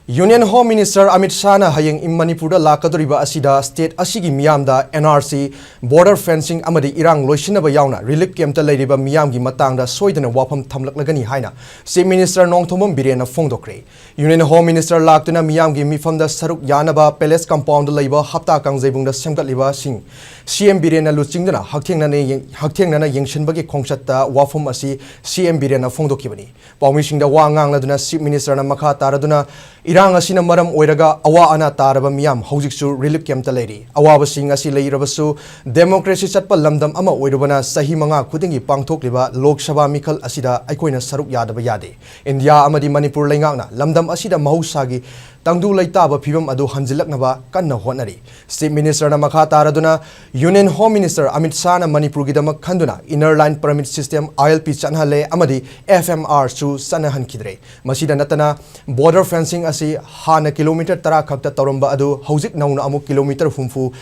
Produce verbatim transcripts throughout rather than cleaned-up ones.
Union Home Minister Amit Shahꯅ ꯍꯌꯦꯡ ꯏꯝ-, ꯃꯅꯤꯄꯨꯔꯗ ꯂꯥꯛꯀꯗꯧꯔꯤꯕ ꯑꯁꯤꯗ state ꯑꯁꯤꯒꯤ ꯃꯤꯌꯥꯝꯗ N R C, border fencing ꯑꯃꯗꯤ ꯏꯔꯥꯡ ꯂꯣꯏꯁꯤꯟꯅꯕ ꯌꯥꯎꯅ relief campꯇ ꯂꯩꯔꯤꯕ ꯃꯤꯌꯥꯝꯒꯤ ꯃꯇꯥꯡꯗ ꯁꯣꯏꯗꯅ ꯋꯥꯐꯝ ꯊꯝꯂꯛꯂꯒꯅꯤ ꯍꯥꯏꯅ Chief Minister Nongthombam ꯕꯤꯔꯦꯟꯅ ꯐꯣꯡꯗꯣꯛꯈ꯭ꯔꯦ꯫ Union Home Minister ꯂꯥꯛꯇꯨꯅ ꯃꯤꯌꯥꯝꯒꯤ ꯃꯤꯐꯝꯗ ꯁꯔꯨꯛ ꯌꯥꯅꯕ Palace Compoundꯗ ꯂꯩꯕ ꯍꯞꯇꯥ ꯀꯥꯡꯖꯩꯕꯨꯡꯗ ꯁꯦꯝꯒꯠꯂꯤꯕꯁꯤꯡ C M ꯕꯤꯔꯦꯟꯅ ꯂꯨꯆꯤꯡꯗꯨꯅ ꯍꯛꯊꯦꯡꯅꯅ ꯌꯦꯡ-, ꯍꯛꯊꯦꯡꯅꯅ ꯌꯦꯡꯁꯤꯟꯕꯒꯤ ꯈꯣꯡꯆꯠꯇ ꯋꯥꯐꯝ ꯑꯁꯤ C M ꯕꯤꯔꯦꯟꯅ ꯐꯣꯡꯗꯣꯛꯈꯤꯕꯅꯤ꯫ ꯄꯥꯎꯃꯤꯁꯤꯡꯗ ꯋꯥ ꯉꯥꯡꯂꯗꯨꯅ Chief Ministerꯅ ꯃꯈꯥ ꯇꯥꯔꯗꯨꯅ ꯏꯔꯥꯡ ꯑꯁꯤꯅ ꯃꯔꯝ ꯑꯣꯏꯔꯒ ꯑꯋꯥ ꯑꯅꯥ ꯇꯥꯔꯕ ꯃꯤꯌꯥꯝ ꯍꯧꯖꯤꯛꯁꯨ relief campꯇ ꯂꯩꯔꯤ꯫ ꯑꯋꯥꯕꯁꯤꯡ ꯑꯁꯤ ꯂꯩꯔꯕꯁꯨ democracy ꯆꯠꯄ ꯂꯝꯗꯝ ꯑꯃ ꯑꯣꯏꯔꯨꯕꯅ ꯆꯍꯤ ꯃꯉꯥ ꯈꯨꯗꯤꯡꯒꯤ ꯄꯥꯡꯊꯣꯛꯂꯤꯕ ꯂꯣꯛ ꯁꯚꯥ ꯃꯤꯈꯜ ꯑꯁꯤꯗ ꯑꯩꯈꯣꯏꯅ ꯁꯔꯨꯛ ꯌꯥꯗꯕ ꯌꯥꯗꯦ꯫ ꯏꯟꯗꯤꯌꯥ ꯑꯃꯗꯤ ꯃꯅꯤꯄꯨꯔ ꯂꯩꯉꯥꯛꯅ ꯂꯝꯗꯝ ꯑꯁꯤꯗ ꯃꯍꯧꯁꯥꯒꯤ ꯇꯪꯗꯨ ꯂꯩꯇꯥꯕ ꯐꯤꯕꯝ ꯑꯗꯨ ꯍꯟꯖꯤꯜꯂꯛꯅꯕ ꯀꯟꯅ ꯍꯣꯠꯅꯔꯤ꯫ Chief Ministerꯅ ꯃꯈꯥ ꯇꯥꯔꯗꯨꯅ Union Home Minister Amit Shahꯅ ꯃꯅꯤꯄꯨꯔꯒꯤꯗꯃꯛ ꯈꯟꯗꯨꯅ Inner Line Permit System, I L P ꯆꯠꯅꯍꯜꯂꯦ ꯑꯃꯗꯤ F M R ꯁꯨ ꯆꯠꯅꯍꯟꯈꯤꯗ꯭ꯔꯦ꯫ ꯃꯁꯤꯗ ꯅꯠꯇꯅ border fencing ꯑꯁꯤ ꯍꯥꯟꯅ kilometre ꯇꯔꯥ ꯈꯛꯇ ꯇꯧꯔꯝꯕ ꯑꯗꯨ ꯍꯧꯖꯤꯛ ꯅꯧꯅ ꯑꯃꯨꯛ kilometre ꯍꯨꯝꯐꯨ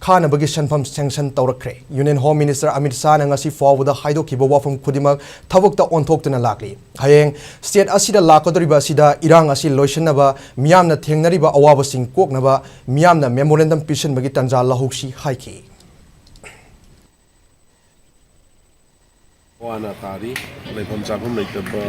ꯈꯥꯅꯕꯒꯤ ꯁꯦꯟꯐꯝ sanction ꯇꯧꯔꯛꯈ꯭ꯔꯦ꯫ Union Home Minister Amit Shahꯅ ꯉꯁꯤ ꯐꯥꯎꯕꯗ ꯍꯥꯏꯗꯣꯛꯈꯤꯕ ꯋꯥꯐꯝ ꯈꯨꯗꯤꯡꯃꯛ ꯊꯕꯛꯇ ꯑꯣꯟꯊꯣꯛꯇꯨꯅ ꯂꯥꯛꯂꯤ꯫ ꯍꯌꯦꯡ state ꯑꯁꯤꯗ ꯂꯥꯛꯀꯗꯧꯔꯤꯕ ꯑꯁꯤꯗ ꯏꯔꯥꯡ ꯑꯁꯤ ꯂꯣꯏꯁꯤꯟꯅꯕ, ꯃꯤꯌꯥꯝꯅ ꯊꯦꯡꯅꯔꯤꯕ ꯑꯋꯥꯕꯁꯤꯡ ꯀꯣꯛꯅꯕ ꯃꯤꯌꯥꯝꯅ memorandum ꯄꯤꯁꯤꯟꯕꯒꯤ ꯇꯥꯟꯖꯥ ꯂꯧꯍꯧꯁꯤ ꯍꯥꯏꯈꯤ꯫ ꯑꯋꯥ ꯑꯅꯥ ꯇꯥꯔꯤ, ꯂꯩꯐꯝ ꯆꯥꯐꯝ ꯂꯩꯇꯕ,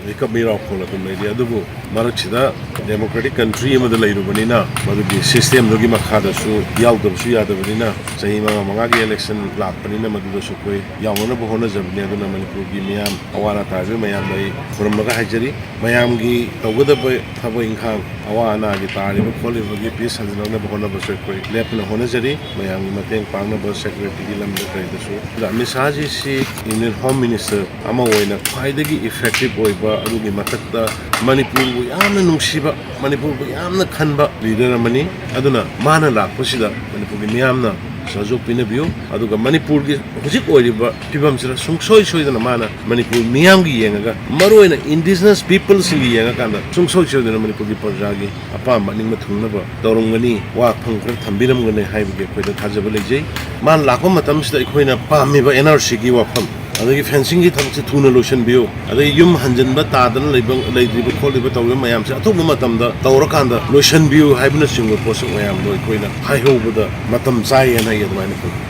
ꯃꯤꯀꯞ ꯃꯤꯔꯥꯎ ꯈꯣꯜ ꯑꯗꯨꯝ ꯂꯩꯔꯤ꯫ ꯑꯗꯨꯕꯨ ꯃꯔꯛꯁꯤꯗ democratic country ꯑꯃꯗ ꯂꯩꯔꯨꯕꯅꯤꯅ ꯃꯗꯨꯒꯤ systemꯗꯨꯒꯤ ꯃꯈꯥꯗꯁꯨ ꯌꯥꯎꯗꯕꯁꯨ ꯌꯥꯗꯕꯅꯤꯅ ꯆꯍꯤ ꯃꯉꯥ ꯃꯉꯥꯒꯤ election ꯂꯥꯛꯄꯅꯤꯅ ꯃꯗꯨꯗꯁꯨ ꯑꯩꯈꯣꯏ ꯌꯥꯎꯅꯅꯕ ꯍꯣꯠꯅꯖꯕꯅꯤ꯫ ꯑꯗꯨꯅ ꯃꯅꯤꯄꯨꯔꯒꯤ ꯃꯤꯌꯥꯝ, ꯑꯋꯥ ꯑꯅꯥ ꯇꯥꯔꯤꯕ ꯃꯌꯥꯝꯗ ꯑꯩ ꯈꯨꯔꯨꯝꯂꯒ ꯍꯥꯏꯖꯔꯤ꯫ ꯃꯌꯥꯝꯒꯤ ꯇꯧꯒꯗꯕ ꯊꯕꯛ ꯏꯪꯈꯥꯡ, ꯑꯋꯥ ꯑꯅꯥꯒꯤ ꯇꯥꯔꯤꯕ ꯈꯣꯠꯂꯤꯕꯒꯤ peace ꯍꯟꯖꯤꯜꯂꯛꯅꯕ ꯍꯣꯠꯅꯕꯁꯨ ꯑꯩꯈꯣꯏ ꯂꯦꯞꯇꯅ ꯍꯣꯠꯅꯖꯔꯤ꯫ ꯃꯌꯥꯝꯒꯤ ꯃꯇꯦꯡ ꯄꯥꯡꯅꯕ securityꯒꯤ ꯂꯝꯗ ꯀꯔꯤꯗꯁꯨ꯫ ꯑꯗ ꯑꯃꯤꯠ ꯁꯥꯍꯖꯤ ꯁꯤ Union Home Minister ꯑꯃ ꯑꯣꯏꯅ ꯈ꯭ꯋꯥꯏꯗꯒꯤ effective ꯑꯣꯏꯕ, ꯑꯗꯨꯒꯤ ꯃꯊꯛꯇ ꯃꯅꯤꯄꯨꯔꯕꯨ ꯌꯥꯝꯅ ꯅꯨꯡꯁꯤꯕ, ꯃꯅꯤꯄꯨꯔꯕꯨ ꯌꯥꯝꯅ ꯈꯟꯕ leader ꯑꯃꯅꯤ꯫ ꯑꯗꯨꯅ ꯃꯥꯅ ꯂꯥꯛꯄꯁꯤꯗ ꯃꯅꯤꯄꯨꯔꯒꯤ ꯃꯤꯌꯥꯝꯅ ꯁꯍꯖꯣꯛ ꯄꯤꯅꯕꯤꯌꯨ꯫ ꯑꯗꯨꯒ ꯃꯅꯤꯄꯨꯔꯒꯤ ꯍꯧꯖꯤꯛ ꯑꯣꯏꯔꯤꯕ ꯐꯤꯕꯝꯁꯤꯗ ꯁꯨꯡꯁꯣꯏ ꯁꯣꯏꯗꯅ ꯃꯥꯅ ꯃꯅꯤꯄꯨꯔ ꯃꯤꯌꯥꯝꯒꯤ ꯌꯦꯡꯉꯒ, ꯃꯔꯨꯑꯣꯏꯅ indigenous peopleꯁꯤꯡꯒꯤ ꯌꯦꯡꯉꯀꯥꯟꯗ ꯁꯨꯡꯁꯣꯏ ꯁꯣꯏꯗꯅ ꯃꯅꯤꯄꯨꯔꯒꯤ ꯄ꯭ꯔꯖꯥꯒꯤ ꯑꯄꯥꯝꯕ ꯑꯅꯤꯡꯕ ꯊꯨꯡꯅꯕ ꯇꯧꯔꯝꯒꯅꯤ, ꯋꯥꯐꯝ ꯈꯔ ꯊꯝꯕꯤꯔꯝꯒꯅꯤ ꯍꯥꯏꯕꯒꯤ ꯑꯩꯈꯣꯏꯗ ꯊꯥꯖꯕ ꯂꯩꯖꯩ꯫ ꯃꯥꯅ ꯂꯥꯛꯄ ꯃꯇꯝꯁꯤꯗ ꯑꯩꯈꯣꯏꯅ ꯄꯥꯝꯃꯤꯕ N R Cꯒꯤ ꯋꯥꯐꯝ, ꯑꯗꯒꯤ ꯐꯦꯟꯁꯤꯡꯒꯤ ꯊꯕꯛꯁꯦ ꯊꯨꯅ ꯂꯣꯏꯁꯤꯟꯕꯤꯌꯨ, ꯑꯗꯒꯤ ꯌꯨꯝ ꯍꯟꯖꯤꯟꯕ ꯇꯥꯗꯅ ꯂꯩꯕ, ꯂꯩꯇ꯭ꯔꯤꯕ ꯈꯣꯠꯂꯤꯕ ꯇꯧꯔꯤꯕ ꯃꯌꯥꯝꯁꯦ ꯑꯊꯨꯕ ꯃꯇꯝꯗ ꯇꯧꯔꯀꯥꯟꯗ ꯂꯣꯏꯁꯤꯟꯕꯤꯌꯨ ꯍꯥꯏꯕꯅꯆꯤꯡꯕ ꯄꯣꯠꯁꯛ ꯃꯌꯥꯝꯗꯣ ꯑꯩꯈꯣꯏꯅ ꯍꯥꯏꯍꯧꯕꯗ ꯃꯇꯝ ꯆꯥꯏꯌꯦꯅ ꯑꯩ ꯑꯗꯨꯃꯥꯏꯅ ꯈꯜꯂꯤ꯫